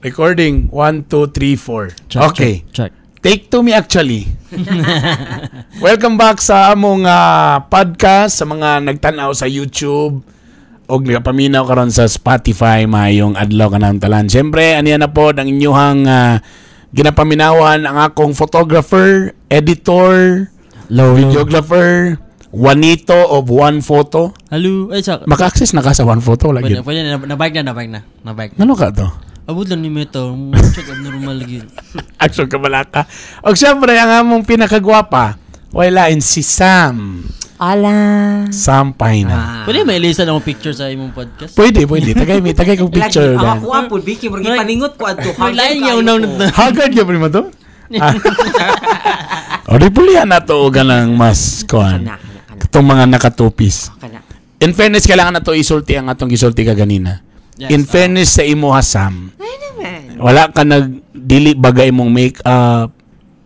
Recording 1, 2, 3, 4. Check, Okay. Check, check. Take two me actually. Welcome back sa among podcast sa mga nagtan-aw sa YouTube og nagapaminaw karon sa Spotify, maayong adlaw kanang talan. Siyempre, aniya na po ang inyuhang ginapaminawan, ang akong photographer, editor, Low, low. Videographer, Juanito of One Photo. Hello. Ay, sa. Maka-access na ka sa One Photo Pwede, lagi. Pwede na, na-bike na, na-bike na. Na-bike na. Ngano ka to? Abot lang ni Meta. Check abnormal lagi. Action ka balaka. Og siyempre, ang among pinakagwapa, wala si Sam. Hola. Sam Paina. Pwede may ilisa lang picture sa imong podcast? Pwede, pwede. Tagay, may tagay kong picture. Lagi, Dan. ako po, Vicky, murag paningot ko adto. May lain nga unaw na. Haggard yun primo to? Ah. O di pulihan na to og ganang mas kuan. Kana, kana, kana. Itong mga nakatupis. Kana. In fairness, kailangan na to isulti ang atong gisulti ka ganina. Yes, In fairness sa imo ha, Sam. Ay naman. Wala ka nag dili bagay imong make-up.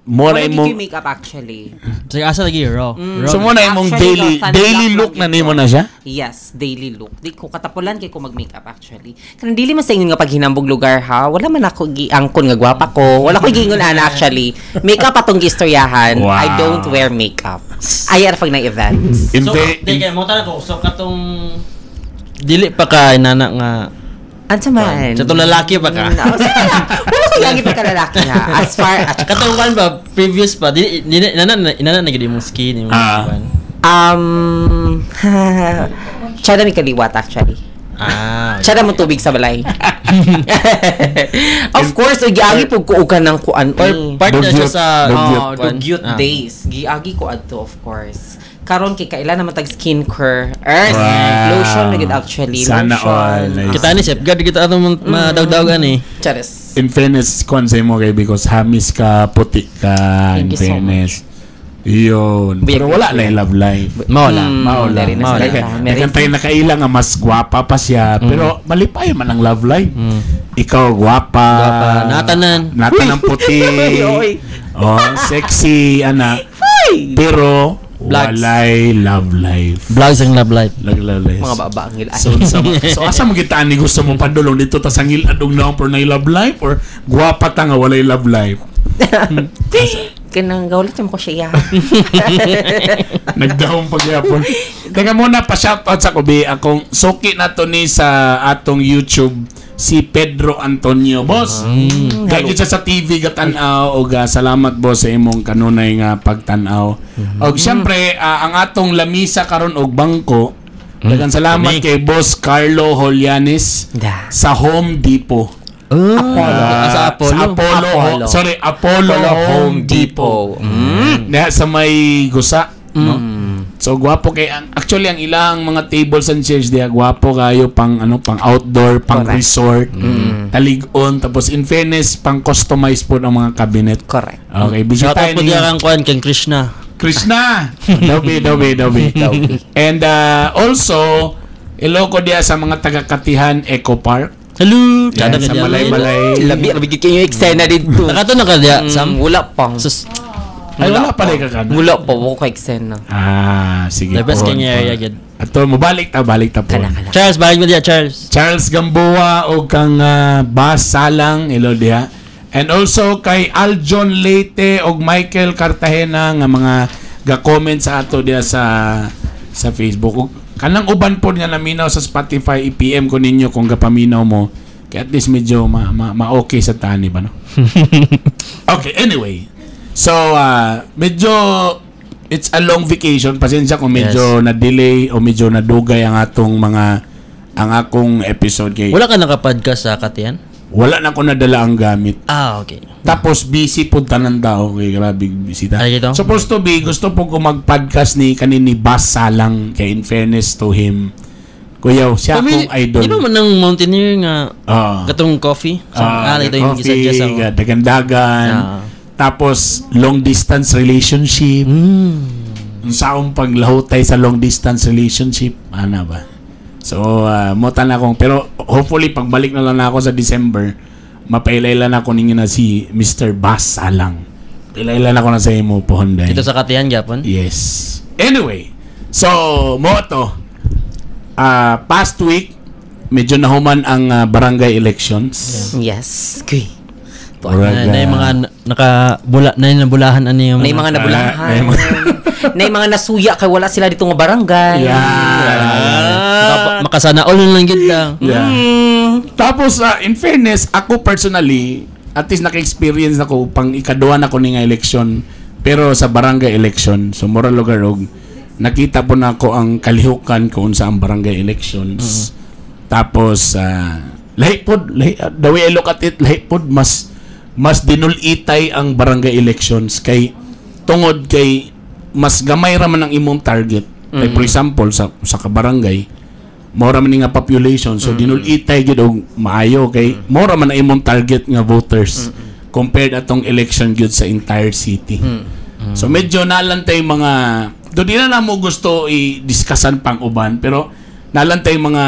Mura Wala imong gid ko'y makeup actually. Sige, asa lagi raw. Raw. So mo na imong Actually, daily no, sunblock daily lang look na gid nimo ko. na siya. Yes, daily look. Di ko katapulan kay ko mag-makeup actually. Kanang dili man sa ingon nga paghinambog lugar ha. Wala man ako giangkon nga gwapa ko. Wala ko giingon ana actually. Makeup atong gistoryahan. Wow. I don't wear makeup. Ay ara pag na events. In So, di kay mo ko. So, katong dili pa ka inana nga Ansa man? Sa itong lalaki pa ka? No, wala ko yangi pa ka lalaki ha. As far as Katong kan ba previous pa dili dili inana na inana na gid imong skin imong kuan. Tsada mi kaliwat actually. Ah. Okay. Tsada mo tubig sa balay. Of course, uy, giagi pug ko og kanang kuan Or eh. part na siya Dugyot. sa Dugyot. Oh, kuan. dugyot days. Giagi ko adto, of course. Karon kay kaila naman tag skincare. Earth, lotion na gid actually. Sana lotion. all. Nice. Kita ni Chef God kita atong madawdagan eh. Charis. In fairness, kuan sa imo kay because hamis ka, puti ka, Thank in you so fairness. Yun. Buyag Pero wala na yung love life. Maola. Maola. Dari na Maola. sila. Kaya Meron. tayo nakaila nga mas gwapa pa siya. Pero malipay man ang love life. Ikaw gwapa. Gwapa. Natanan. Natanan puti. Oy, oy. Oh, sexy ana. Pero Vlogs. walay love life. Vlogs ang love life. Love, love life. Mga baba ang ngil. So asa mo kita ni gusto mo padulong dito ta sa ngil-adong naong pero nay love life or gwapa ta nga walay love life? Kanang gawlat mo ko siya. Nagdahong pagyapon. Teka muna, pa-shoutout sa kubi. Akong suki na to ni sa atong YouTube, si Pedro Antonio. Boss, mm. Kaya siya sa TV gatanaw. Og salamat boss sa imong kanunay nga pagtanaw. Og syempre, ang atong lamisa karon og bangko, daghang salamat Kani. kay Boss Carlo Holianes Da. sa Home Depot. Apollo. Sa Apollo. Sa Apollo. Apollo. Sorry, Apollo, Home Depot. Na, sa may gusa, no? So gwapo kay ang actually ang ilang mga tables and chairs diha gwapo kayo pang ano, pang outdoor, pang resort, talig-on, tapos in fairness pang customize po ang mga cabinet. Correct. Okay, Shout out bisitahin po ninyo. diya kang kuan kang Krishna. Krishna. Dobi, dobi, dobi. And also hello ko diha sa mga taga-Katihan Eco Park. Hello. Yan, sa Malay-Malay. Labi, labi gid kayo yung eksena dito. Nakato na ka diya, Sam. Wala pa. Sus, Ay, wala pa rin ka kana. Wala pa, wala ko eksena. Ah, sige. The best po. kay area gid. Ato, mobalik ta, balik ta po. Kana, kana. Charles, balik mo diya, Charles. Charles Gamboa o kang Bas Salang, hello diha. And also kay Aljon Leyte og Michael Cartagena nga mga ga-comment sa ato diha sa Facebook. Ug kanang uban po nga naminaw sa Spotify, i-PM ko ninyo kung gapaminaw mo. Kaya at least medyo ma, ma, ma-okay sa tani ba no? Okay, anyway. So, medyo it's a long vacation. Pasensya kung medyo na-delay o medyo nadugay ang atong mga ang akong episode kay Wala ka naka-podcast sa Katihan? wala na ko nadala ang gamit. Ah, okay. Tapos busy po tanan tao kay grabe busy ta. Ay, ito? Supposed to be gusto po ko mag-podcast ni kanin ni Bas Salang kay in fairness to him. Kuya, siya akong idol. Di ba man ng mountaineer nga katong coffee? So, ito yung coffee, gisuggest ako. Dagandagan. Tapos long distance relationship. Ang saong paglahutay sa long distance relationship, ana ba? So, mota na akong pero hopefully pagbalik na lang ako sa December, mapailaylan ako ninyo na si Mr. Bas Salang. Pailaylan ako na sa imo pohon dahil. Dito sa Katihan, Japon? Yes. Anyway, So, mao to. Past week, medyo nahuman ang barangay elections. Yes. Kuy. Murag, Na, na yung mga nakabula na yung nabulahan ano yung Na yung mga nabulahan. Na yung Na yung mga nasuya kay wala sila dito nga barangay. Makasana all lang gid lang. Yeah. Tapos, in fairness, ako personally, at least naka-experience ako, pang ikaduha na ko ni nga election, pero sa barangay election, so mura lugar og nakita po na ako ang kalihukan kung sa ang barangay elections. Tapos, lahi pod, lahi, the way I look at it, lahi pod, mas mas dinulitay ang barangay elections kay tungod kay mas gamay ra man ang imong target. Like for example, sa kabarangay, mao ra man ni nga population, so dinulitay gyud og maayo kay mao ra man ang imong target nga voters compared atong election gyud sa entire city. So medyo nalantay mga do di na namo gusto i-discussan pang uban, pero nalantay mga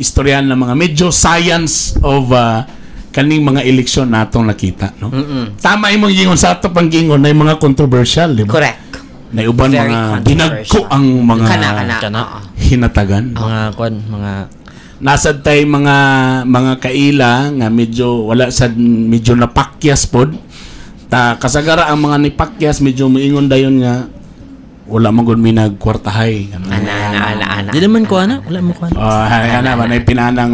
istoryahan na mga medyo science of kaning mga eleksyon natong nakita, no? Tama imong gingon sa ato pang gingon na yung mga controversial, di ba? Correct. Na uban Very mga controversial. dinagko ang mga Kana, kana. Kana. Oo. hinatagan. Mga kwan, mga Nasad tay mga kaila nga medyo wala sad, medyo napakyas pod ta. Kasagara ang mga nipakyas medyo moingon dayon nga wala man gud mi nagkwartahay. Ana, ana, ana, ana. Di naman ko ana, wala mo ko ana. Oh, ana ba nay pinanang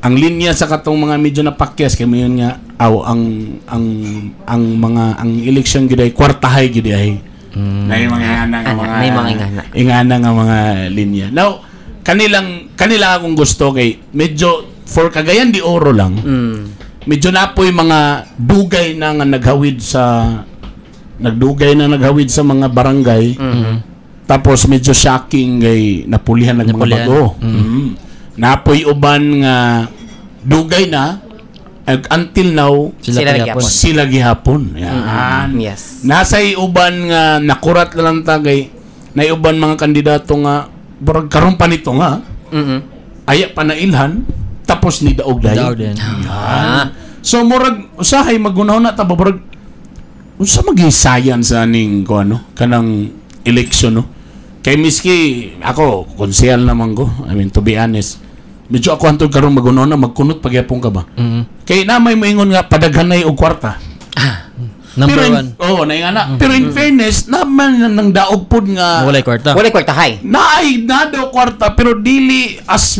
ang linya sa katong mga medyo napakyas kay mayon nga aw ang mga ang election gid ay kwartahay gid ay. Nay mga ingana nga Ana, mga nay mga ingana. ingana nga mga linya. Now, kanilang akong gusto kay medyo for Cagayan de Oro lang. Medyo napoy mga dugay na nga naghawid sa nagdugay na naghawid sa mga barangay. Tapos medyo shocking kay napulihan ng mga Napulihan. bago. Napoy uban nga dugay na until now Sila, Sila gihapon. gihapon. sila gihapon. Yan. Yes. Nasa uban nga nakurat na lang ta kay naiuban mga kandidato nga burag karon pa nito nga aya pa na ilhan tapos ni daog dayon. Daog din. Yan. So murag usahay magunaw na ta ba, murag unsa magi science aning ko ano kanang election, no? Kay miski ako konsehal naman ko. I mean, to be honest, medyo ako hantod karon magunaw na magkunot pagyapon ka ba. Kay na may moingon nga padaghanay og kwarta. Number Pero in, one. Oh, naingana. Pero in fairness, naman nang daog pod nga Walay kwarta. Wala kwartahay. naay na daw kwarta pero dili as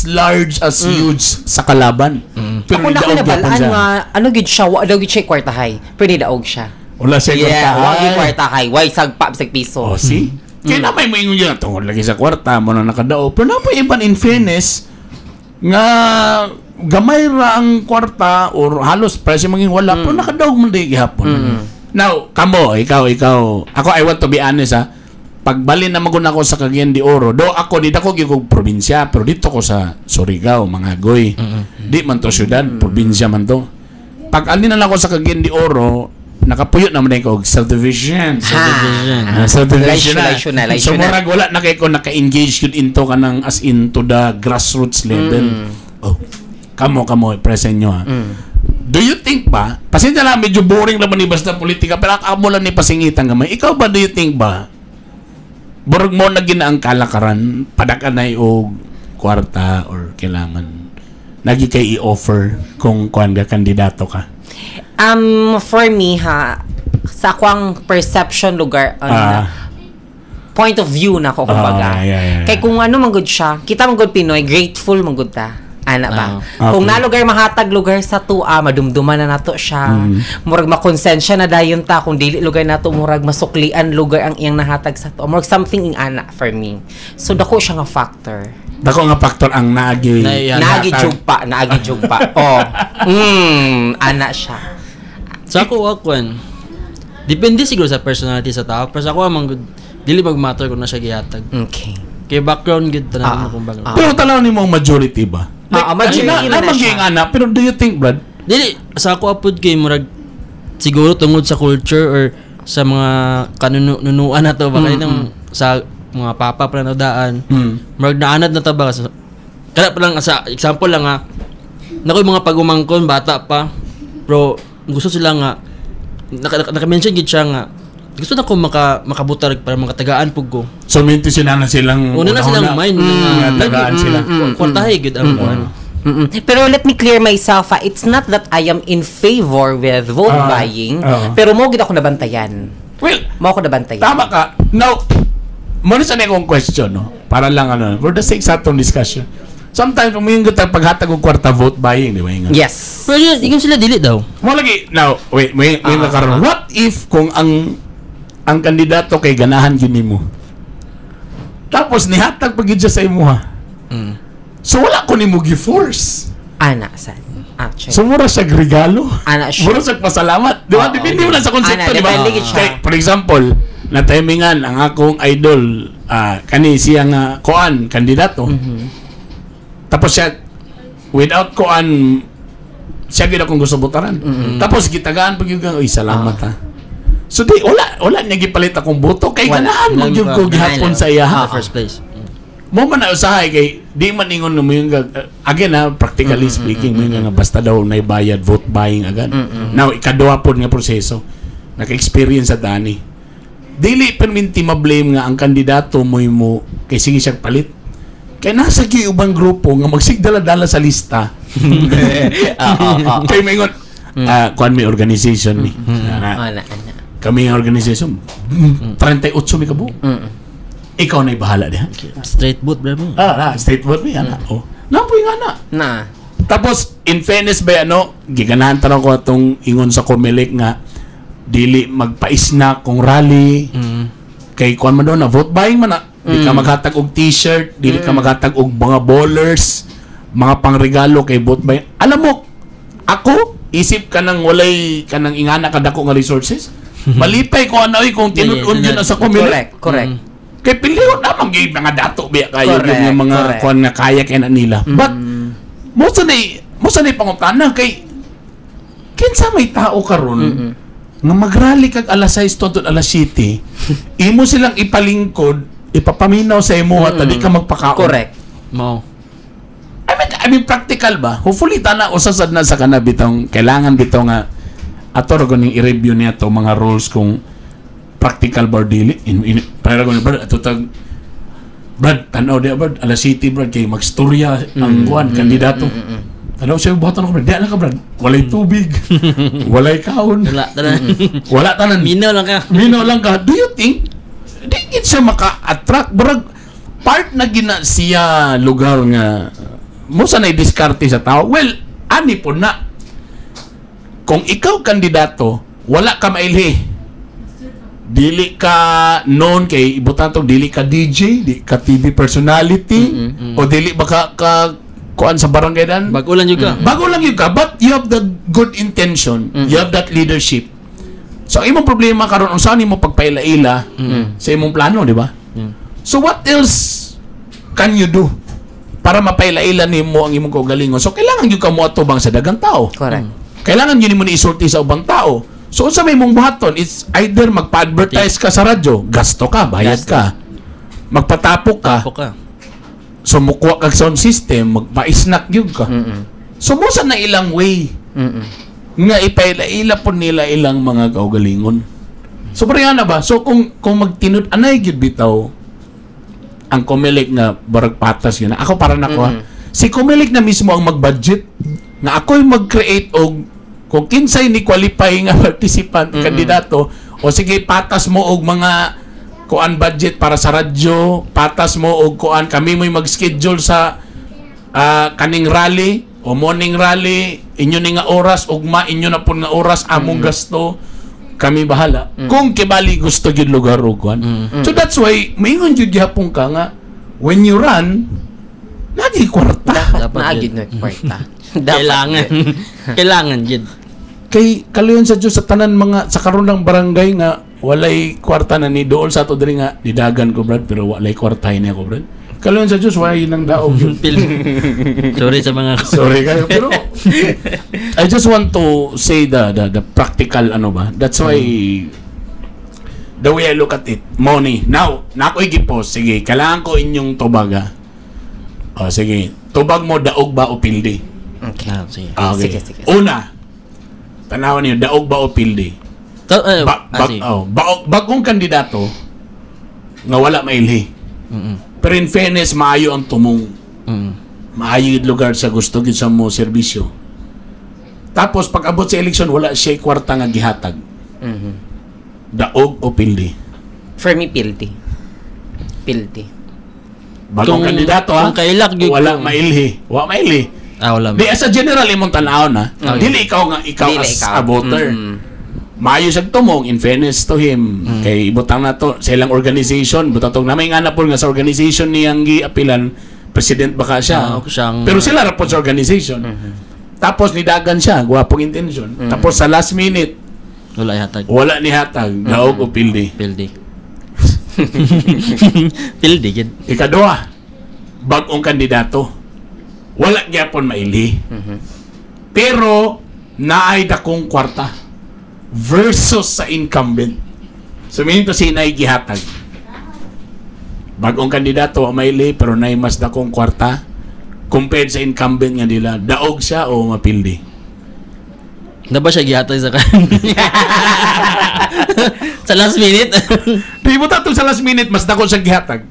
large as huge sa kalaban. Pero Ako na ko nidaog gyapon nabalaan siya. nga ano gid siya, wa daw gid siya kwartahay. Pero nidaog siya. Wala siya Yeah, kwarta. wa gid kwartahay. Way sagpa bisag piso. Oh, see? Kaya na may moingon yun, tungod lagi sa kwarta mo na nakadao. Pero na iban in fairness, nga gamay ra ang kwarta or halos presyo maging wala, pero nakadaog man di gihapon. Now, kamo, ikaw, ako I want to be honest ha, pagbalin na magun ako sa Cagayan de Oro, do ako di dako gyud kog probinsya, pero dito ko sa Surigao, mga goy. Di man to syudad, probinsya man to. Pag alin na lang ako sa Cagayan de Oro, nakapuyo naman ko og subdivision. Subdivision. Ah, subdivision na. Laysyo na, laysyo So na. murag wala na kay ko naka-engage yun into kanang as into the grassroots level. Oh. Kamo kamo present nyo ha. Do you think ba? Pasensya lang, medyo boring naman ni basta politika pero ako lang ni pasingitan gamay. Ikaw ba, do you think ba? Burog mo na gina ang kalakaran padakanay og kwarta or kailangan nagi kay i-offer kung kuan ka kandidato ka. For me ha, sa akwang perception lugar, ano na, point of view na ko kumbaga. Ah, yeah. Kay kung ano man gud siya, kita man gud Pinoy, grateful man gud ta. Ana ba? Ah. Kung nalugar mahatag lugar sa tua, madumduman na nato siya. Murag makonsensya na dayon ta kung dili lugar nato murag masuklian lugar ang iyang nahatag sa tua. Murag something ing ana for me. So dako siya nga factor. Dako nga factor ang naagi. Yan. Naagi jugpa, naagi jugpa. Oh. Ana siya. Sa ako ako depende siguro sa personality sa tao. Pero sa ako amang good, dili mag-matter kung na siya gihatag. Okay. Kay background gud tanan mo kumbaga. Pero tanaw nimo ang majority ba? Majority na, man na maging siya. ana, pero do you think, Brad? Dili sa ako apod kay murag siguro tungod sa culture or sa mga kanunuan na to ba kay nang sa mga papa pa na daan. Murag naanad na ta ba sa kada pa lang sa example lang ha. Nako yung mga pagumangkon bata pa. Pero gusto sila nga naka-mention gid siya nga Gusto na ko makabutar para makatagaan pug ko. So minti sila na silang Una na silang mind nga tagaan sila. Kwartahay gud ang kuan. Pero let me clear myself, ah. It's not that I am in favor with vote buying, pero mo gid ako nabantayan. Well, Mo ako nabantayan. Tama ka. Now, muna sa akong question, no? Para lang ano, for the sake sa atong discussion. Sometimes, umiingot ang paghatag og kwarta, vote buying, di ba? Ingon? Yes. Pero yun, ingon sila dili daw. Mo lagi, now, wait, may karon. What if kung ang kandidato kay ganahan gyud nimo? Tapos nihatag pa gyud siya sa imuha. So wala ko nimo gi-force. Ana sad. Actually. So mura siya regalo. Ana siya. Mura siya pasalamat. Di ba? Oo. Depende mo na sa konsepto, Ana, di ba? depende gid siya. Kay, for example, na timingan ang akong idol, kani siya nga kuan kandidato. Tapos siya without kuan siya gyud akong gusto botaran. Tapos gitagaan pag yung, "Uy, salamat ha." So di wala niya gipalit akong boto kay Wala. ganahan man gyud ko gihapon sa iya. In the first place. Mo man na usahay kay di man ingon mo yung again ha, practically speaking, mo yung nga basta daw naibayad, vote buying agad. Now, ikaduha pod nga proseso, naka-experience sa dani, dili perminti ma-blame nga ang kandidato mo mo kay sige siya palit kay nasa gyud ubang grupo nga magsigdala-dala sa lista Oo, oo. kay maingon, kuan may organization ni. Ana, Ana, ana. kami ang organization, 38 mi kabuok, ikaw na bahala diha. Straight vote bro mo. State vote mi ana. Oh. Napoy nga na. Na. Tapos in fairness ba ano, giganahan tanong ko atong ingon sa Comelec nga dili magpais na kung rally kay kuan man daw na vote buying man na. Di ka maghatag og t-shirt, dili ka maghatag og mga ballers, mga pangregalo kay vote buying. Alam mo, ako isip ka nang walay ka nang ingana ka dako nga resources. Malipay ko ano oy kung tinud-on yun na sa Comelec. Correct, correct. Kay piliyon naman gyud mga dato biya kayo Correct, yung mga kuan nga kaya kay na nila. But mo sa nay pangutana kay kinsa may tao karon nga magrally kag alas 6 to alas 7, imo silang ipalingkod, ipapaminaw sa imo at di ka magpakaon? Correct. Mao. I mean, practical ba? Hopefully tana usa sad na sa kana bitong kailangan bitaw nga ato ra ning i-review niya to mga rules kung practical ba or dili. In, para ko ni Brad ato tag Brad, tanaw di Brad, alas 7 Brad kay magstorya ang kuan kandidato. Tanaw siya buhaton ako Brad. Di lang ka Brad. Walay tubig. Walay kaon. Wala tanan. Wala tanan. Minaw lang ka. Minaw lang ka. Do you think di gid siya maka-attract? Barag part na gina siya lugar nga mo sa nay diskarte sa tao. Well, ani po na. Kung ikaw kandidato, wala ka mailhi. Dili ka known kay ibutan to, dili ka DJ, di ka TV personality, o dili ba ka kuan sa barangay dan. Bago lang jud ka. Bago lang yun ka, but you have the good intention, you have that leadership. So, ang imong problema karon, unsa nimo pagpaila-ila sa imong plano, di ba? So, what else can you do para mapaila-ila nimo ang imong kaugalingon? So, kailangan yun ka mo atubang sa dagang tao. Correct. Kailangan yun mo ni isulti sa ubang tao. So, unsa may imong buhaton? It's either magpa-advertise ka sa radyo, gasto ka, bayad Gasto. ka. Magpatapok ka, Tapok ka. So mukuha kag sound system, magpa-snack yun ka. So mo sa na ilang way nga ipaila-ila po nila ilang mga kaugalingon. So pareha na ba? So kung magtinud anay gyud bitaw ang Comelec nga barag patas yun. Ako para nako ha. Si Comelec na mismo ang mag-budget nga ako'y mag-create og kung kinsay ni qualify nga participant, kandidato, o sige, patas mo og mga kuan budget para sa radyo, patas mo og kuan, kami mo'y mag-schedule sa kaning rally o morning rally, inyo ni nga oras, ugma inyo na pud nga oras, among gasto, kami bahala. Kung kibali gusto gyud lugar og kuan. So that's why maingon gyud gihapon ka nga when you run lagi kwarta. Dapat Dapat naa yun. gyud no kwarta. Dapat Kailangan. yun. Kailangan jud. Kay kaluyon sa Dios sa tanan mga sa karon ng barangay nga walay kwarta na ni dool sa ato diri nga nidagan ko Brad, pero walay kwarta ni ako Brad. Kaluyon sa Dios walay nang daog yun. Sorry sa mga Sorry kayo pero I just want to say the practical ano ba. That's why the way I look at it, money. Now, na ako'y gipost. Sige, kailangan ko inyong tubag ah. O, sige. Tubag mo, daog ba o pildi? Okay. Ah, sige. Okay. Sige, sige, sige. Una, tanawan niyo, daog ba o pildi? Sige. Oh, bagong kandidato nga wala mailhi. Pero in fairness, maayo ang tumong. Maayo yung lugar sa gusto gid sa mo serbisyo. Tapos pag abot sa election, wala siya kwarta nga gihatag. Daog o pildi? For me, pildi. Pildi. Bagong kandidato ha. Kung kailak gyud Wala mailhi. Wala mailhi. Ah, wala. Di as a general imong tan-awon ha. Dili ikaw nga ikaw Dili as ikaw. a voter. Maayo siyang tumong, in fairness to him. Kay ibutang na to sa ilang organization, butang tong namay nga na po nga sa organization niyang giapilan, president baka siya. Ah, siyang- Pero sila ra po sa organization. Tapos nidagan siya, gwapong intention. Tapos sa last minute, Wala ihatag. wala ni hatag, daog o pildi? Pildi. Pildi gid. Ikaduha, bagong kandidato. Wala gyapon mailhi. Pero naay dakong kwarta versus sa incumbent. So meaning to say naay gihatag. Bagong kandidato wa mailhi pero naay mas dakong kwarta compared sa incumbent nga nila. Daog siya o mapildi? Na ba siya gihatag sa kan? Sa last minute? Di mo tatong sa last minute mas dako siya gihatag.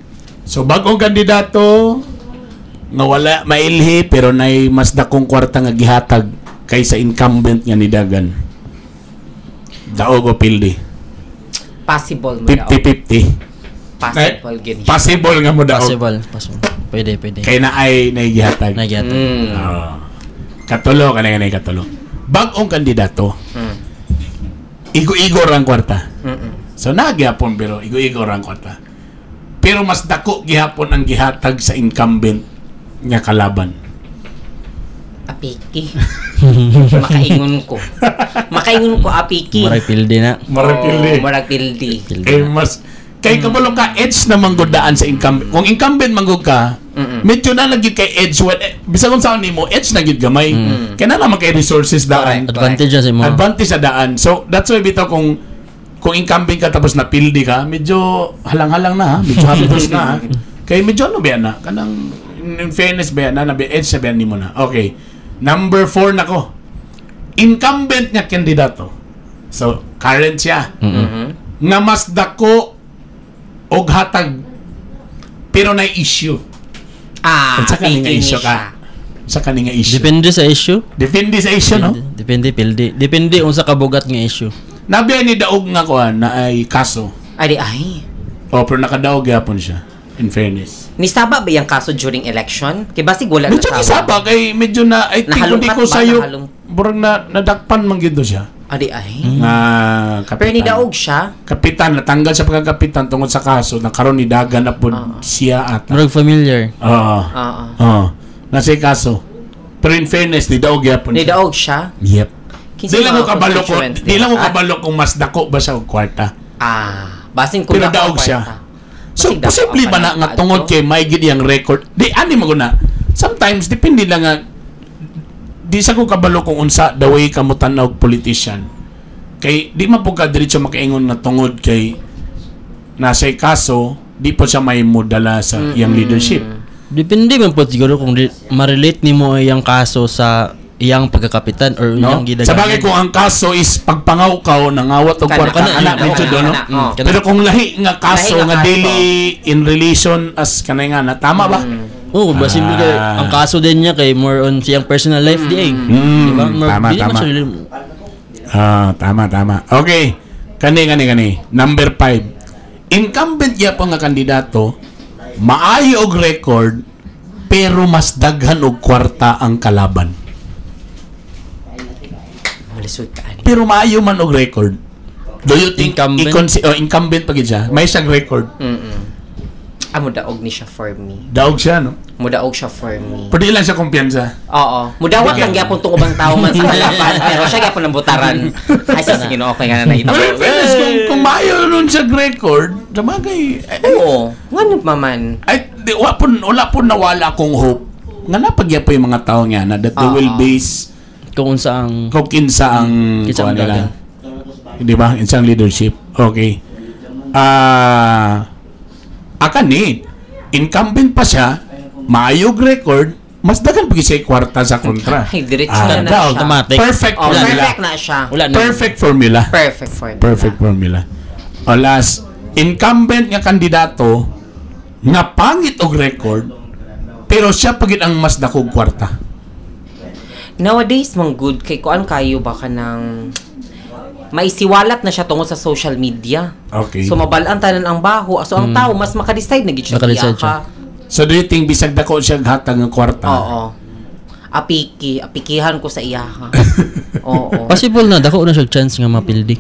So bagong kandidato nga wala mailhi pero nay mas dakong kwarta nga gihatag kaysa incumbent nga nidagan. Daog o pildi? Possible mo daog. 50-50. Possible gid. Possible nga mo daog. Possible. Possible. Pwede, pwede. Kay na ay naigihatag. Nagihatag. Oo. Katulo, kanay kanay katulo. Bagong kandidato. Igo-igo ra ang kwarta. So nagyapon pero igo-igo ra ang kwarta. Pero mas dako gihapon ang gihatag sa incumbent nga kalaban. Apiki. Makaingon ko. Makaingon ko apiki. Murag pildi na. Murag pildi. Oo, murag pildi. Pildi Eh na. mas kay kabalo ka edge na manggod daan sa incumbent. Kung incumbent manggod ka, medyo na lagi kay edge well, eh, bisan kung saan nimo edge na gyud gamay. Kay na naman kay resources daan. Correct. Advantage na sa imo. Advantage sa daan. So that's why bitaw kung incumbent ka tapos napildi ka, medyo halang-halang na ha, medyo hapdos na ha. Kay medyo ano ba yan na? Kanang in fairness ba yan na, na edge na ba yan nimo na. Okay. Number 4 na ko. Incumbent nga kandidato. So current siya. Nga mas dako og hatag pero na issue. Ah, Unsa kani nga apiki ni issue siya. ka? Unsa kani nga issue? Depende sa issue. Depende sa issue, no? Depende, pildi. Depende unsa kabugat nga issue. Nabiya ni daog nga kuan na ay kaso. Ay, di, ay. Oh, pero nakadaog gyapon siya. In fairness. Nisaba ba yung kaso during election? Kay basig wala Medyo nasaba. kisaba kay medyo na I think Nahalungkat hindi ko ba? sayo burag na nadakpan man gyud do siya. Adi ay. Nga kapitan. Pero nidaog siya. Kapitan natanggal sa pagkakapitan tungod sa kaso na karon ni dagan na pod siya ata. Murag familiar. Oo. Oo. Oo. Nasa kaso. Pero in fairness, ni daog gyapon siya. Nidaog siya. Yep. Kinsa Di lang ko mga kabalo ko, constituents di lang ko nila? kabalo kung mas dako ba siya og kwarta. Ah, basin kung Pero dako daog ang siya. kwarta. So, Basig dako posible ang ba na nga panangkaad tungod to? kay may gid iyang record? Di ani mo na. Sometimes depende lang nga di sa ko kabalo kung unsa the way ka mo tan-aw og politician. Kay di man po ka diretso makaingon nga tungod kay nasa kaso di po siya may modala sa iyang leadership. Depende man po siguro kung ma-relate nimo iyang kaso sa iyang pagkakapitan or No? iyang gidaganan. Sa bagay kung ang kaso is pagpangaw ka o nangawat og Kana, kwarta kana, ana kana, medyo kana, do no. kana, oh. Kana. Pero kung lahi nga kaso Lahi nga nga kaso. dili in relation as kanay nga na tama ba? Oo, oh, basin kay ang kaso din niya kay more on siyang personal life di ay. Di ba? More, Tama, dili man tama. siya relate- Ah, tama, tama. Okay. Kani, kani, kani. Number 5. Incumbent gyapon nga kandidato, maayo og record, pero mas daghan og kwarta ang kalaban. Malisod ka ani. Pero maayo man og record. Do you think Incumbent? Oh, incumbent pa gid siya? May siyang record. Ah, mudaog ni siya for me. Daog siya, no? Mudaog siya for me. Pero di lang siya kumpiyansa. Oo. Mudawat lang gyapon tong ubang tao man sa kalaban, pero siya gyapon ang butaran. Ay, sa sige no, okay nga na naita. Pero in fairness, kung maayo nun siya record, sa bagay, eh, Oo. Nga naman. ay, di, wala po nawala akong hope nga napagya po yung mga tao nga na that they will base Kung unsa ang kung kinsa ang Kinsa kuha ang nila. dagan. Di ba? Kinsa ang leadership. Okay. Akan ni incumbent pa siya, maayog record, Mas daghan pag siya kwarta sa kontra. Ay, diretso Ah, na na daw, siya. Automatic. Perfect Oh, formula. perfect na siya. Wala na. Perfect formula. Perfect formula. Perfect formula. O last, incumbent nga kandidato nga pangit og record pero siya pagid ang mas dakog kwarta. Nowadays, man good kay kuan kayo baka nang maisiwalat na siya tungod sa social media. Okay. So mabalaan tanan ang baho. So ang tao mas maka-decide na gid siya. Maka-decide iya ka. So do you think bisag dako siya hatag ng kwarta? Oo. Apiki, apikihan ko sa iya ha. Oo. Possible na dako na siya chance nga mapildi.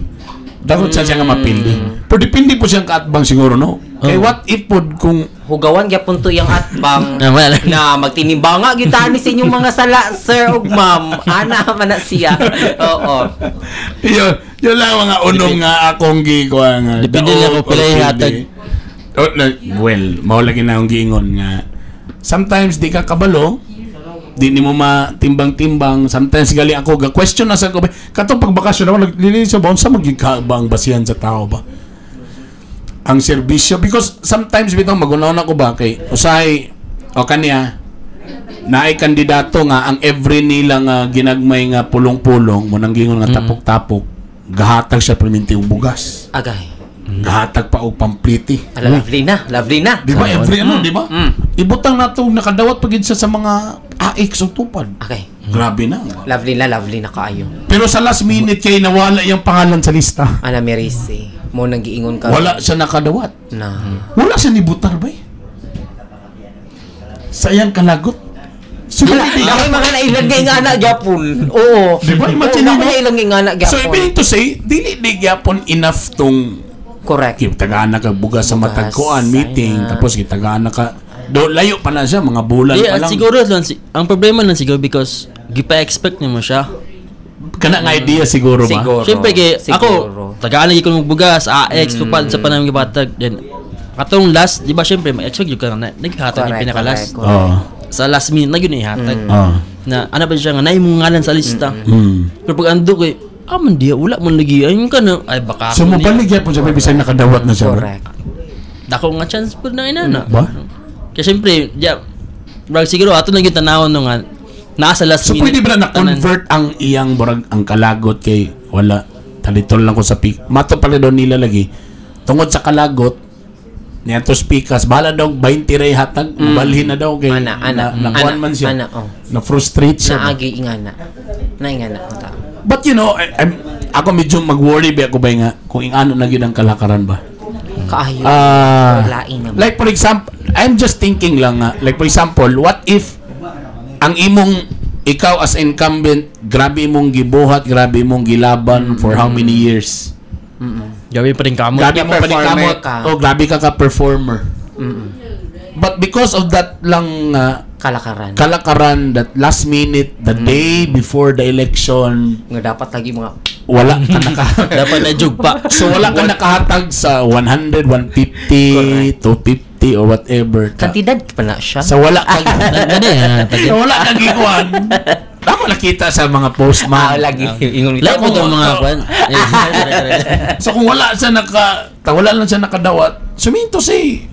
Dako siya siya nga mapildi. Pero depende po siyang kaatbang siguro, no? Kay Oo. what if pod kung Hugawan gyapon to iyang atbang Na wala lang. na magtinimbanga gyud tani sa inyong mga sala, sir ug ma'am. Ana man na siya. Oo. Yun, yun lang mga unong nga akong gikuha nga. Depende Daog lang kung pila or ihatag. pildi. Oh, well, mao lagi na akong giingon nga sometimes di ka kabalo, di nimo matimbang-timbang. Sometimes gali ako ga question na sa ko, katong pagbakasyon ako naglilinis sa ba, unsa magyud ka ba ang basihan sa tao ba ang serbisyo? Because sometimes bitaw magunaw na ko ba kay usahay o kaniya naay kandidato nga ang every nila nga ginagmay nga pulong-pulong mo nang gingon nga tapok-tapok, gahatag siya perminti og bugas, Agay. gahatag pa og pampliti. Ala, lovely na, lovely na. Di ba every ano, di ba? Ibutang nato nakadawat pagid siya sa mga AX o tupad. Okay. Grabe na. Lovely na kaayo. Pero sa last minute kay nawala yung pangalan sa lista. Ana Merisi, mo nang giingon ka. Wala siya nakadawat. Na. Wala siya nibutar ba? Sa iyang kalagot. So, Hala, hindi- dahil mga nailan nga ingana gyapon. Oo. Di ba? Imagine Oo, mo. dahil ilang ingana So, gyapon. meaning to say, dili di gyapon enough tong Correct. gitagaan na ka bugas sa Bugas, matag kuan meeting ay na. tapos gitagaan na ka do layo pa na siya mga bulan Di, pa at lang. siguro lang ang problema lang siguro because gipa-expect nimo siya. Kana nga idea siguro ba? Siguro. Siyempre kay ako Siguro. tagaan lagi ko magbugas, AX tupad sa panahon gibatag, then katong last, di ba, syempre ma-expect jud ka na naghatag yung Correct, pinaka-last. correct, correct. Oo. Sa last minute na yun ihatag. Oo. Na ano ba siya nga naay mong ngalan sa lista. Pero pag ando kay ah man diya wala man lagi ayun ka na ay baka So ako niya. mobalik gyapon siya bisag nakadawat na siya ba? Correct. Dako nga chance po na inana. Ba? Kaya syempre, yeah, brag siguro ato lang yung tanawon no nga nasa last So minute. pwede ba na convert ang iyang burag ang kalagot kay wala talitol lang ko sa pik. Mato pala daw nila lagi tungod sa kalagot niya to speakers bahala daw 20 ray hatag, balhin na daw kay Ana, ana, na, nakuan ana, man siya. ana, oh. Na frustrate siya. ba? Naagi ingana. Na ingana ang tao. But you know, ako medyo mag-worry ba ako ba nga kung ingano na gyud ang kalakaran ba. Kaayo. Ah, Lain naman. like for example, I'm just thinking lang nga, like for example, what if ang imong ikaw as incumbent, grabe imong gibuhat, grabe imong gilaban for how many years? Grabe pa rin kamo. Grabe Yeah, mo performer paningkamot. ka. Oh, grabe ka ka performer. But because of that lang Kalakaran. kalakaran, that last minute, the day before the election, Nga dapat lagi mga wala ka naka Dapat na jug pa. So wala ka nakahatag sa 100, 150, 250 or whatever. kantidad pa na siya. Sa wala ka Gani ah, sa wala ka gikuan. Ako nakita sa mga postman. Ah, lagi ingon Lain po itong mga kwan. Eh, So kung wala siya naka ta wala lang siya nakadawat, suminto say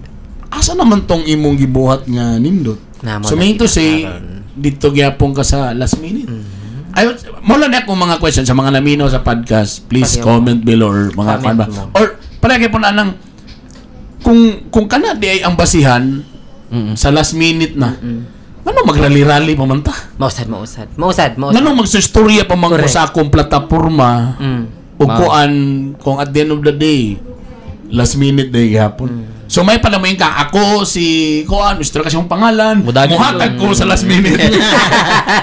asa naman tong imong gibuhat nga nindot. Na, mo Suminto nakita say karon. dito gyapon ka sa last minute. Ay, mo lang akong mga question sa mga namino sa podcast, please Pareho. comment below or mga Comment kwan ba. mo. Or palagi po na nang kung kana di ay ang basihan sa last minute na. Ngano magrally-rally pa man ta? Mausad, mausad. Mausad, mausad. Ngano magsistorya pa man ko Correct. sa akong plataporma? O kuan kung at the end of the day last minute day gihapon. So may pala mo yung ka ako si kuan Mr. kasi yung pangalan. Mudagan Muhatag ko sa last minute.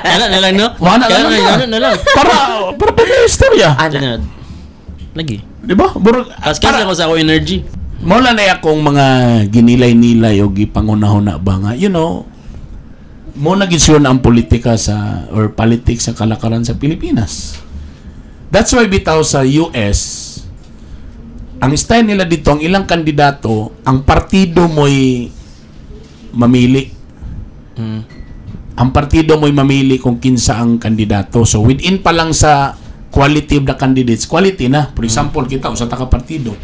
Kana na lang no? Wala na Kana lang. na, na lang. Para para pa may istorya. Ana. Ana. Lagi. Di ba? Burog Kas kasi ako sa ako energy. Mao na akong mga ginilay-nilay o gipangunahuna ba nga, you know, mo na gid siya na ang politika sa or politics sa kalakaran sa Pilipinas. That's why bitaw sa US, ang style nila dito, ang ilang kandidato, ang partido mo'y mamili. Ang partido mo'y mamili kung kinsa ang kandidato. So within pa lang sa quality of the candidates, quality na. For example, kita usa ta ka partido.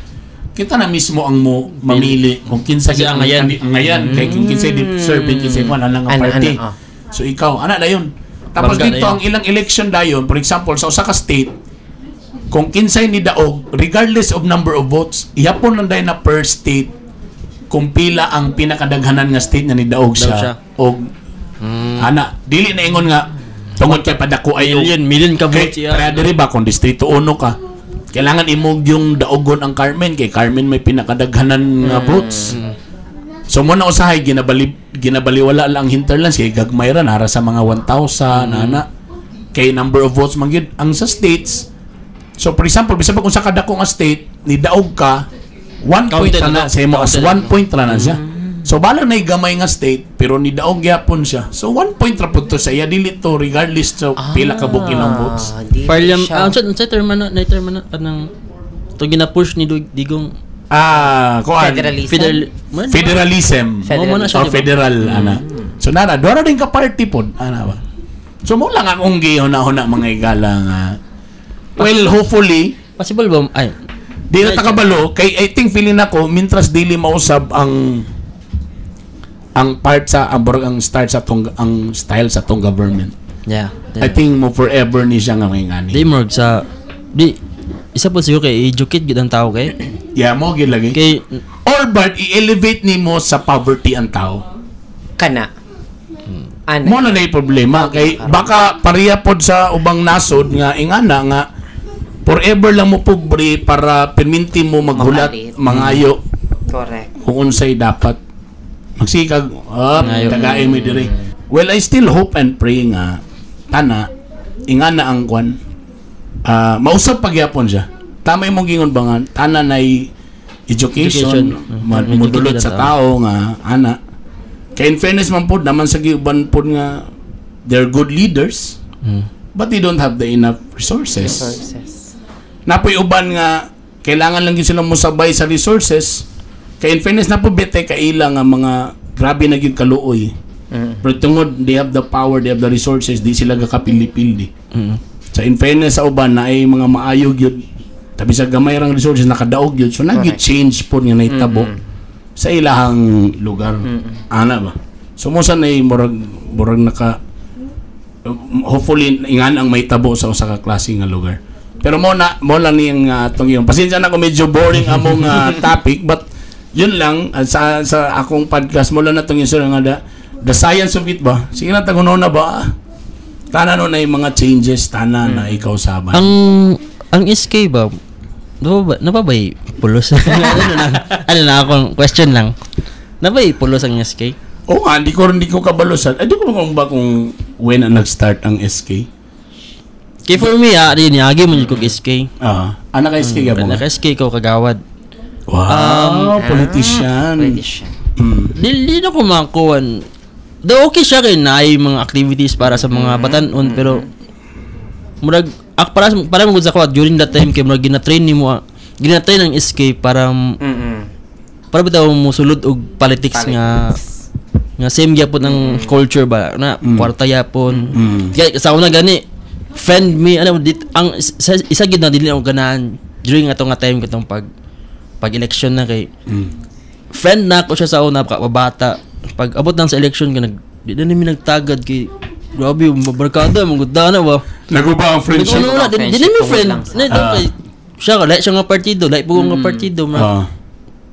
Kita na mismo ang mo mamili kung kinsa Kasi gyud angayan. ang angayan kay kung kinsa deserve kinsa kuan ang Ana, party. ana, oh. So ikaw, ana na yun. Tapos Bangga dito na yun. Ang ilang election dayon, for example, sa usa ka state, kung kinsay ni daog, regardless of number of votes, ihapon lang dayon na per state kung pila ang pinakadaghanan nga state nga ni daog siya. Daog siya. Og ana, dili na ingon nga tungod kay padako ay Million, million ka kay votes iya. kaya diri ba kung distrito 1 ka, kailangan imog yung daogon ang Carmen kay Carmen may pinakadaghanan nga votes. So mo na usahay ginabaliwala lang ang hinterlands kay gagmay ra nara sa mga 1,000 ana kay number of votes man gyud ang sa states. So for example, bisan pa kung sa kadako nga state ni daog ka, 1 point Counted ra na na. sa imo as Counted 1 point ra na siya. So bala na gamay nga state pero ni daog gyapon siya. So 1 point ra pud to sa iya, dili to regardless sa pila ka buok ilang votes. Ah, dili Parliam siya. ah, unsa term na na term na kanang to gina-push ni Digong? Ah, kuan. Federalism. Federal Federalism. Federalism. Mo na siya, Or di ba? Federal ana. So nara, duha ra din ka party pod ana ba. So mo lang akong gihuna-huna, mga igala, nga well, hopefully Possible ba ay di na ta kabalo kay I think feeling nako mintras dili mausab ang part sa ang borg ang start sa tong ang style sa tong government. I think mo forever ni siya nga may ngani. Di morg sa di isa po siguro kay educate gid ang tao kay Yeah, mo gid lagi. kay Or but i-elevate nimo sa poverty ang tao. Kana. Ana. Mo na yung problema kay baka pareha pod sa ubang nasod nga ingana nga forever lang mo pobre para perminti mo maghulat, Mamalit. mangayo Correct. kung unsay dapat magsikag up Mangayo. tagay mo diri. Well, I still hope and pray nga tana ingana ang kwan, ah, mausap pagyapon siya. Tama imong gingon ba nga tana nay education, Education. Modulot Educated sa ang tao nga ana kay in fairness man pod naman sa giuban pod nga they're good leaders but they don't have the enough resources. Resources. Napoy uban nga kailangan lang gyud sila mosabay sa resources kay in fairness na po bete kaila nga mga grabe na gyud kaluoy pero tungod they have the power, they have the resources, di sila gakapili-pili. Sa in fairness sa uban na ay mga maayo gyud tabi sa gamay rang resources nakadaog gyud, so nagyud change po nga nahitabo sa ilahang lugar ana ba. So mo sa nay murag murag naka hopefully ingan ang mahitabo sa usa ka klase nga lugar. Pero mo na mo lang niyang atong yung pasensya na kung medyo boring among topic, but yun lang, sa akong podcast mo lang na itong yung nga the science of it ba. Sige na, taguno na ba, tana no na yung mga changes tana na ikaw saban. Ang SK ba napabay pulos? Ano na akong question lang, napabay pulos ang SK? Oo nga, hindi ko kabalo sa, ay, di ko kung ba kung when ang nag-start ang SK. Kay for me ah, di ni agi mo jud kog SK. Ah, anak ka SK ka mo? Naka SK ko kagawad. Wow, politician. Politician. Di na ko makuan. Do okay siya kay naay mga activities para sa mga batan-on, pero murag ak para para mo gud sa kuwa during that time kay murag gina-train nimo gina-train ang SK para para bitaw mo sulod og politics, nga nga same gyapon ang culture ba na kwarta gyapon. Kaya sa una gani friend me ano dit, ang isa, isa gid na dili ako ganahan during ato nga time katong pag pag election na kay friend na ako siya sa una bata, pag abot lang sa election ka nag di na nimi nagtagad kay grabe yung barkada mo gud na ba. Naguba ang friendship. Ano wala, di na mi Friendship, friend tungod lang sa- na kay siya ka lahi siya nga partido, lahi po nga partido ma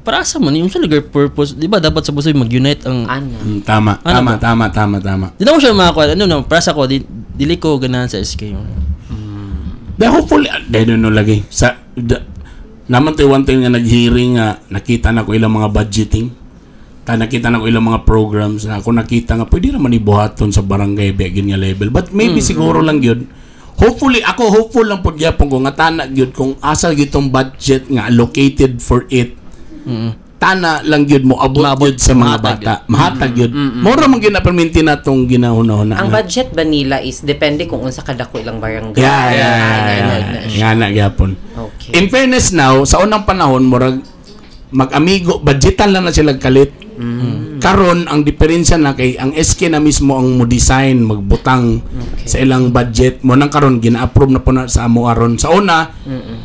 para sa man yung sa lugar purpose, di ba dapat sa busoy mag-unite ang Ana. Tama, Ano tama, ba? tama, tama, tama. Di na ko siya makakuha. Ano na, para sa ko, di, dili ko ganahan sa SK. Then hopefully, I don't know lagi. Sa, the, naman to one time nga nag-hearing nga, nakita na ko ilang mga budgeting. Ta nakita na ko ilang mga programs na ako nakita nga pwede naman ibuhaton sa barangay ba gyud nga level. But maybe siguro lang gyud. Hopefully ako hopeful lang pud gyapon ko nga tana gyud kung asa gyud tong budget nga allocated for it. Tana lang gyud mo abot Maabot, gyud sa mga mahatag. bata. Mahatag gyud. Mora man gyud na perminti na tong ginahuna-huna. Ang nga. budget ba nila is depende kung unsa kadako ilang barangay? Yeah. Yeah. Nga na gyapon. Okay. In fairness now, sa unang panahon, murag mag-amigo, budgetan lang na sila kalit. Karon ang diferensya na kay ang SK na mismo ang mo design, magbutang sa ilang budget mo nang karon gina-approve na po na sa amo aron. Sa una,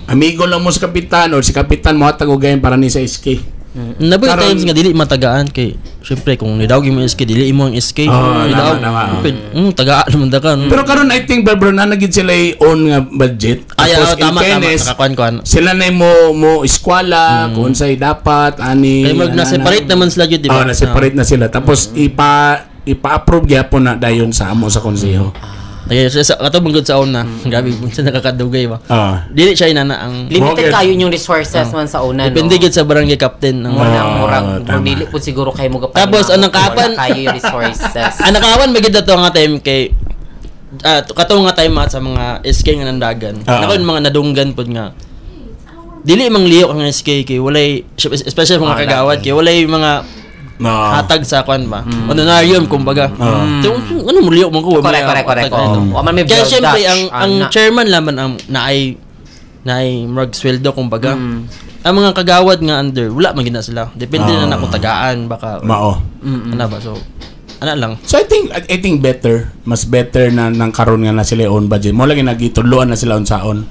amigo lang mo sa kapitan or si kapitan mo hatag og gayon para ni sa SK. Naboy Karon- times nga dili matagaan kay Syempre kung nidawg imo SK, dili imo ang SK. Oo, Nidaog. tama, tama. Tagaan naman ta ka. Pero karon I think, bro, na nagid sila own nga budget. Ay, Tapos oo, in tama, tama. fairness, Nakakuan-kuan. sila na mo mo eskwela kung unsay dapat ani. Kaya mag na-separate naman sila yun, di ba? Oh, na-separate na sila. Tapos ipa-approve gyapon na dayon sa amo sa konseho. Kaya sa kato man gud sa una. Grabe unsa nakakadugay ba. Dili siya inana ang Limited Okay. kayo yung resources man sa una, no? Depende gyud sa barangay captain ang Mo na Oo, murag tama. dili po siguro kayo mo Tapos, anong kapan- kayo yung resources. Ang nakawan magid to nga time kay kato nga time sa mga SK nga nandagan. Nako yung mga nadunggan pod nga. Dili mang liyok ang SK kay walay, especially mga kagawad kay walay mga No. hatag sa kwan ba. Honorarium kumbaga. So, ano mo liyok man ko? Correct, correct, correct. Oo. Wa man may Kaya build syempre Dutch, ang ana. chairman laman ang naay murag sweldo kumbaga. Ang mga kagawad nga under wala man gid na sila. Depende na kung tagaan baka. Mao. Ano ba, so ana lang. So I think better, mas better na nang karon nga na sila own budget. Mo lagi nagitudloan na sila unsaon.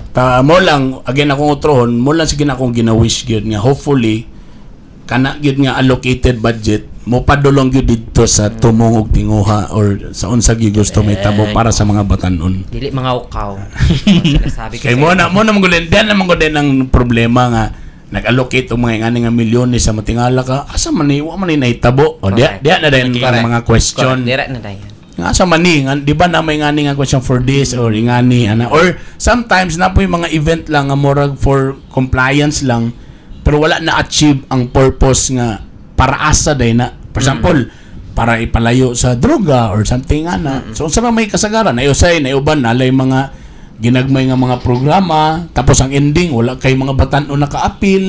Ta mo lang again akong utrohon, mo lang sige na akong gina-wish gyud nga hopefully kana gyud nga allocated budget mo padulong gyud didto sa tumong og tinguha or sa unsa gyud gusto may tabo para sa mga batanon. Dili mga ukaw. Sinasabi ko Kay sa mo na mo gud dan na man gud ang problema nga nag-allocate og mga ngani nga milyones sa matingala ka, asa man ni, wa man ni nahitabo o diya Correct. diya na din ang mga question. Correct. Dira na dayon. Nga sa mani nga, di ba na may ngani nga question for this or ngani ana, or sometimes na po yung mga event lang nga murag for compliance lang pero wala na achieve ang purpose nga para asa day na, for example, para ipalayo sa droga or something ana. So unsa man may kasagaran na usay na uban nalay mga ginagmay nga mga programa, tapos ang ending wala kay mga batan-o nakaapil,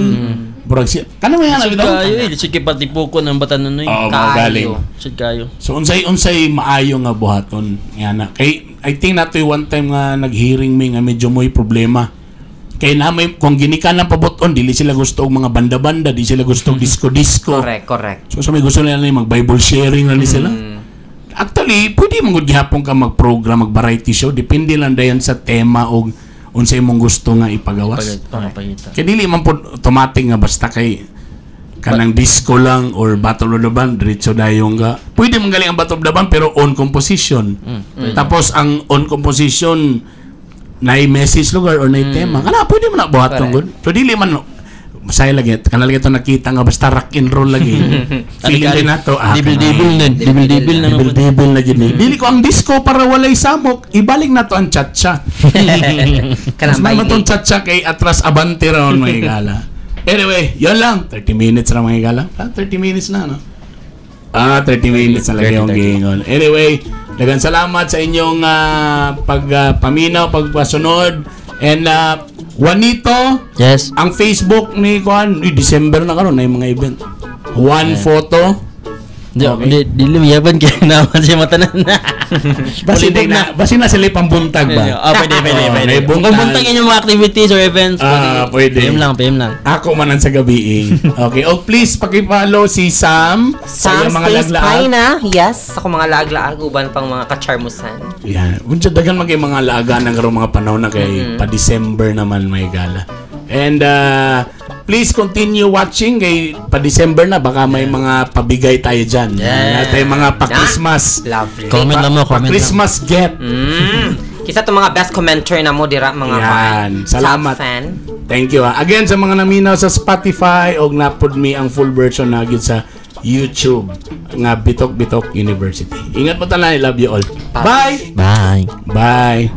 murag si kanang may ana Lisod bitaw. kayo eh. Lisod kay patipuko ng batanon eh. Oo, Kaayo. galing. Lisod kayo. So unsay unsay maayo nga buhaton nga na kay I think natoy one time nga nag-hearing mi nga medyo mo'y problema. Kay na may kung ginikan ng pabuton dili sila gusto og mga banda-banda, di sila gusto og disco-disco. Correct, correct. So sa may gusto nila ni mag Bible sharing na ni sila. Actually, pwede man gud gihapon ka mag-program, mag-variety show, depende lang dayon sa tema og unsay imong gusto nga ipagawas. Pagita. Kay dili man pod automatic nga basta kay kanang disco lang or Battle of the Band, diretso dayong ka. Pwede man galing ang Battle of the Band pero on composition. Tapos ang on composition na message lugar or na tema. Kana pwede man na buhaton gud. So dili man masaya lagi kana lagi to nakita nga basta rock and roll lagi. Feeling din nato ah. Dibil-dibil na. Dibil-dibil na naman. Dibil-dibil na gid ni. Dili ko ang disco para walay samok, ibalik na to ang cha-cha. Mas Kanang naman baile. tong cha-cha kay atras abante raon mga igala. Anyway, yun lang. 30 minutes ra mga igala. Ah, 30 minutes na, no? Ah, 30 minutes na lagi yung 30. giingon. Anyway, daghang salamat sa inyong pagpaminaw, pagpasunod. And Juanito, Yes. ang Facebook ni Juan, eh, December na karon na yung mga event. Juan Photo. Di, Okay. di, dili mayaban kay naman siya matanan. Basin na, basin na sila pambuntag ba? Ah, pwede, pwede, Oh, pwede. may Kung buntag. buntag inyong mga activities or events, Ah, pwede. PM lang, PM lang. Ako man ang sa gabi eh. Okay. Oh, please paki-follow si Sam sa Sam iyang mga Space laglaag. Pina. Yes, ako mga laag-laag uban pang mga kacharmusan. Yan. Unsa daghan man kay mga laagan ang karong mga panahon na kay pa-December naman may gala. And please continue watching kay pa-December na baka may mga pabigay tayo diyan. Yeah. Tayo mga pa-Christmas. Lovely. Comment lang mo, comment lang. Pa-Christmas get. Kisa to mga best commenter na mo dira mga Yan. fan. Salamat. Top fan. Thank you. Ah. Again sa mga naminaw sa Spotify og napod mi ang full version na gyud sa YouTube nga Bitok Bitok University. Ingat mo tanan. I love you all. Bye. Bye. Bye.